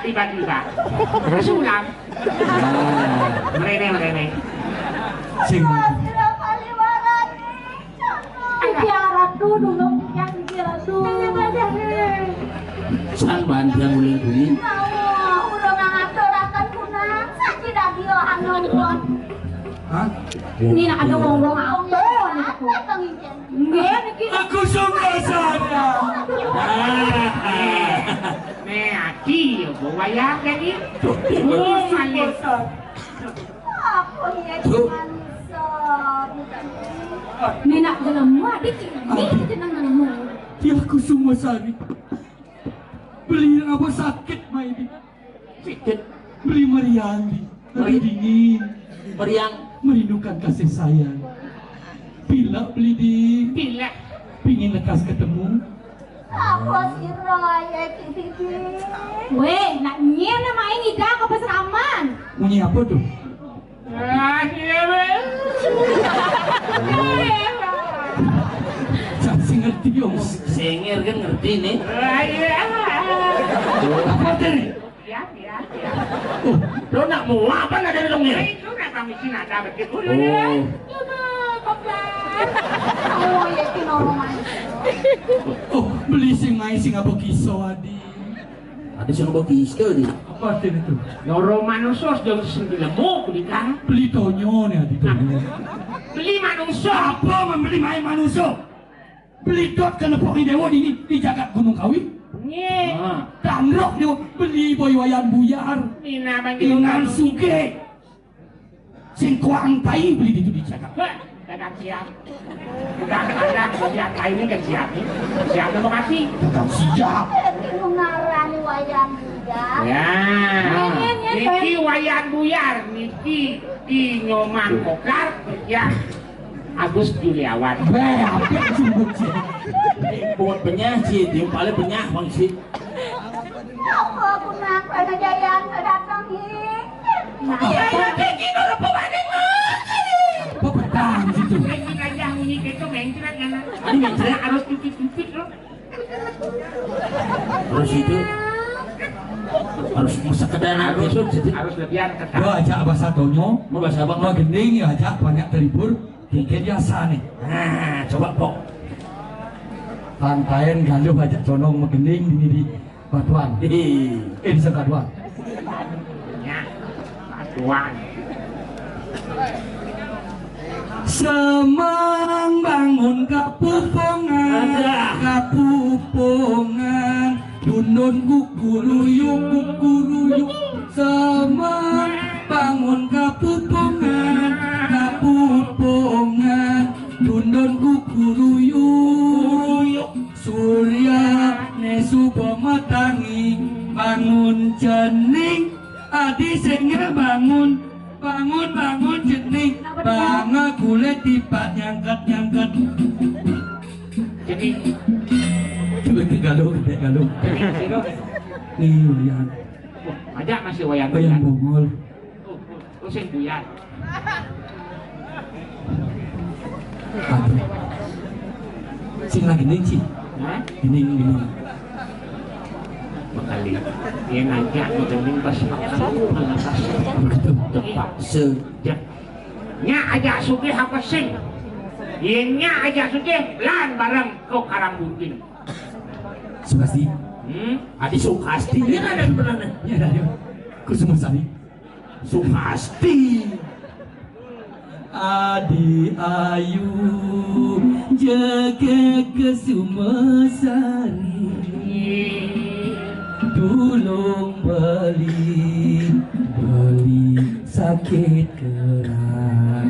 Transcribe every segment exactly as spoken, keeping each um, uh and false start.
Tiba-tiba. Sulam. Merene, merene. Sing. Astagfirullahaladzim. Iki arep tuh nulung yang iki tuh. Sang bandian uling bunyi. Ya Allah, udah ngaturaken kunang saji dadi anu. Hah? Ini nak ada ngomong apa nih aku? Nggih, niki. Aku sungguh sadar. Nih, aki ya, bawa wayang jadi. Oh, manis. Apa ya, cuman sok. Ini nak gelem, adik, ini jeneng nemu. Dia aku sungguh sari. Beli apa sakit, Maidi? Sikit. Beli meriang, Di. Tapi Meri- dingin. Meriang. Merindukan kasih sayang. Pilek beli, Di. Pilek. Pingin lekas ketemu. Apa sira ya iki, Di? Weh, nak nyen nama ini dah ke peseraman. Bunyi apa tuh? Ah, iya, weh. Saya sih ngerti, Om. Sengir kan ngerti nih. Ah, iya. Apa tadi? Ya, ya, ya. Oh, lo nak mau apa nak dari dong ya? Itu nak kami sih nak dapat di kudu ya. Oh. Coba, koplas. Oh, ya, itu normal. Oh, beli sing main sing apa kiso, Adi? Ada sing apa kiso, Di? Apa artinya itu? Loro manusia sudah sing dilemu, beli kan? Beli tonyo nih, Adi, tonyo. Beli manusia. Apa membeli main manusia? Beli dot kena poki dewa di, di jagat Gunung Kawi. Nggih. Nah, tandrok dewa beli boy wayan buyar. Mina bang Dengan suge. Sing kuang tai beli di, di jagat. Heh, kadang siap. Kadang, kadang siap tai ini kan siap nih. Siap terima kasih. Kadang siap. Itu ngarani wayan buyar. Ya. Niki wayan buyar niki di Nyoman Kokar ya. Agus Juliawan. Beh, apa sih bocil? Buat benyah sih, dia paling benyah bang sih. Apa aku nak pada jayan datang ni? Apa? Saya yang bikin orang pemaning. Apa petang situ? Saya aja bunyi gitu mencret kan. Ini mencret harus cuci-cuci loh. Terus itu harus sekedar harus itu jadi harus lebih ketat. Gua ajak bahasa Tonyo, mau bahasa apa? Mau gending ya ajak banyak terhibur. Tinggi biasa nih. Nah, coba pok. Pantayan galuh ajak condong megending di, di batuan. Hihi. Eh, di batuan. Ya, batuan. Semang bangun kapupongan, ada. Kapupongan, dundun kukuruyuk, kukuruyuk. Semang bangun kapupongan, kapupongan, dundun kukuruyuk. Surya ne suba matangi, bangun cening, adi sing bangun, bangun, bangun cening, banga kulit tipat nyangkat, nyangkat. Cening. Coba ke galuh, ke galuh. Cening, sira. Nih, Yan. Wah, ajak masih wayan. Wayan buyar. Bongol. Oh, oh, oh, sing buyar. Aduh. Sing lagi nih, Ci. Hah? Ini, ini. Makali. Yang ngajak, makali pas makan, malah pas. Begitu. Tepat sejak. Nya ajak sugih apa sing? Yen nya ajak sugih, lan bareng ke Karang Bunting. Sukasti. Hmm? Adi Sukasti. Ini ada sebenarnya. Ini ada, yuk. Kusuma Sari. Sukasti. Adi Ayu jaga Kusuma Sari. Tulung beli, beli sakit kerah.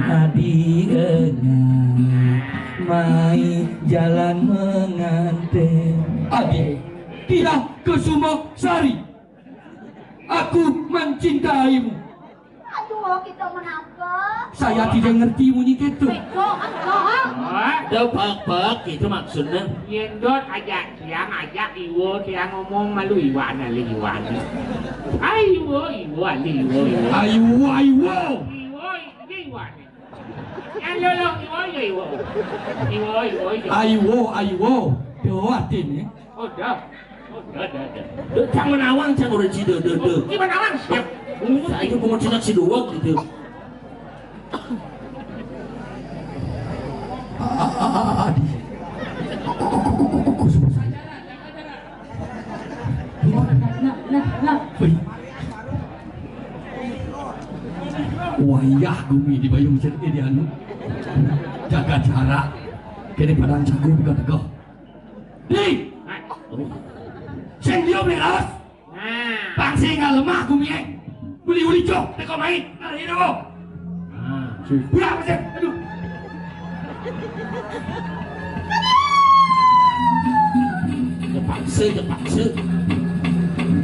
Adi enyang mai jalan mengantin. Adi, tidak ke Sumosari. Aku mencintaimu. Aduh, kita menapa? Saya tidak ngerti bunyi gitu. Bego, kan bohong. Ada bak-bak gitu maksudnya. Yendot aja, siang aja, iwo, siang ngomong malu iwan, alih iwan. Ayo, iwo, alih iwo, iwo. Ayo, ayo. Iwo, ini iwan. Yang lolong iwo, ya iwo. Iwo, iwo, iwo. Ayo, ayo. Tuh, hati nih. Oh, dah. Cang menawang, cang udah cida, de, de. Gimana, Wan? Siap. Saya cuma cina si dua gitu. Ah, ah, ah, ah, ah, di. Ku, ku, ku, ku, ku, ku, ku, semua saya. Nah, nah, nah. Wih. Wayah gumi di Bayung Seri di anu. Jaga jarak. Kene padang jago bukan tegoh. Di. Sing dia beras. Nah. Pang singa lemah gumi, eh. Uli-uli cok, teko main. Nah, ini kok. Nah. Udah, Mas. Aduh. Terpaksa, terpaksa.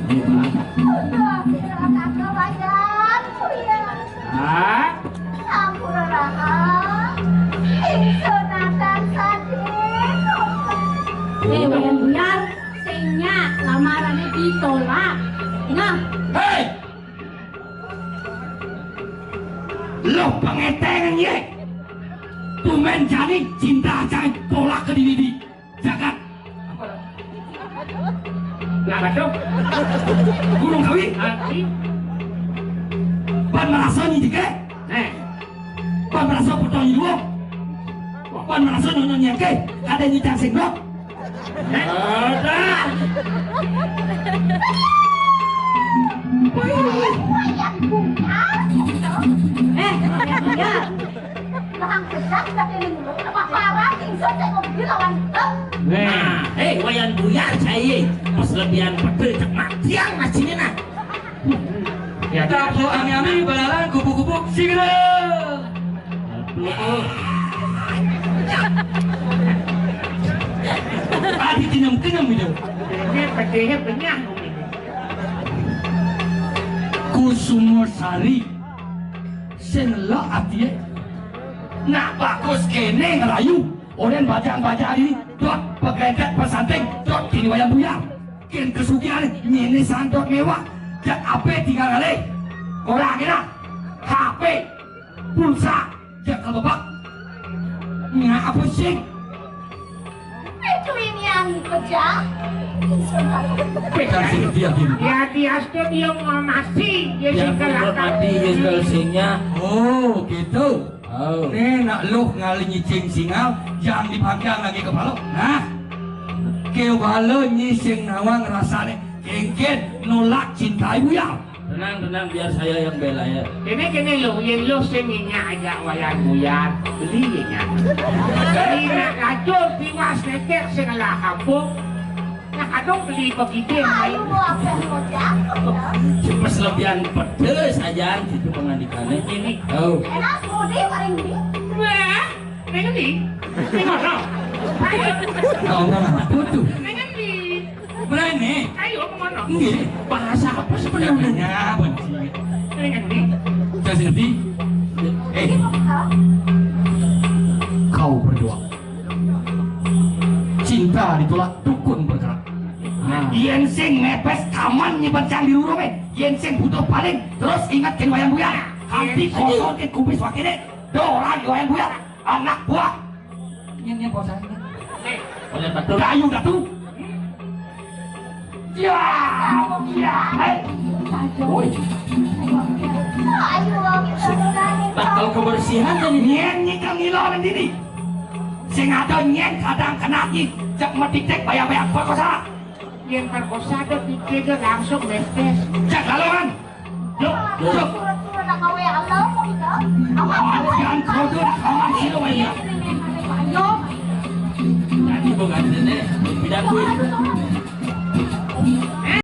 Ini, Bang. Udah, tidak ada wayang, ya. Ah? Ampun, Rara. Ingsun akan sadih. Eh, Wayan Buyar, sing nya lamarannya ditolak. Nah. Hei! Lo pengetengan ye. Tumen jani cinta aja tolak ke diri di. Jagat. Apa? Nah, betul. Gunung Kawi. Nanti. Pan merasa ni jike. Eh. Pan merasa potong dua. Pan merasa nonton yang ke. Ada ni cang sing blok. Eh. Ada. Eh, ya. Bahang pedas ka eling, apa parah ingsun cek mobil lawan truk. Nah, eh, Wayan Buyar, saya pas lebihan pede cek matiang macine nah. Ya, tak perlu ami-ami balalan kupu-kupu segera. Tadi kenyam-kenyam itu. Ini pedenya benyah. Kusuma Sari. Sing lek atie. Nak bagus kene ngerayu. Oren bajang-bajang ini dot pegedet pesanting dot kini Wayan Buyar. Kin kesugihan ini sandot mewah. Jak ape tinggal kali. Orang kena H P, pulsa, jak kebebak. Ngapa sih? Itu ini yang pecah. Pegang sih dia gini. Ya, dia sudah dia mau mati, dia ya, sudah mati, dia sudah singa. Oh, gitu. Oh. Nih, nak luh ngalih nyicing singal, jangan dipanggang lagi kepala. Nah, kepala nyicing nawang rasane kengken nolak cinta ibu ya. Tenang, tenang, biar saya yang bela ya. Kene, kene lo, yen lo sing nyak aja Wayan Buyar, beli ya nyak. Beli nak lacur tiwas netek sing lah kampung. Nah, kadung beli begitu. Ayo, main. Apa yang mau jatuh ya? Cepet lebihan pedes aja gitu pengandikane. Ini. Oh. Enak, mudi paling di. Wah, neng di. Neng mana? Ayo. Ngomong apa tuh? Neng di. Berani? Ayo, kemana? Nggih. Bahasa apa sebenarnya? Nanya, Bang. Neng di. Saya ngerti. Eh. Kau berdua. Cinta ditolak dukun bergerak. Nah, yen sing mepes kaman nyebat cang di rurung, eh. Yen sing butuh paling terus ingat ken Wayan Buyar. Kanti kosong ken kumis wakile. Doran Wayan Buyar. Anak buah. Yen yen bosan. Oleh betul. Kayu datu. Ya, ya, eh. Woi. Bakal kebersihan tadi. Nyen nyikang ngiloran dini. Sing ada nyen kadang kena ki, cek metik-tek bayang-bayang perkosa. Yen perkosa ada pikir dia langsung metes. Cek lalu kan. Yuk, yuk. Surat-surat nak kawin Allah, kok gitu? Apa? Jangan kotor, kawan sih lo ya. Ayo. Jadi bukan ini, tidak gue.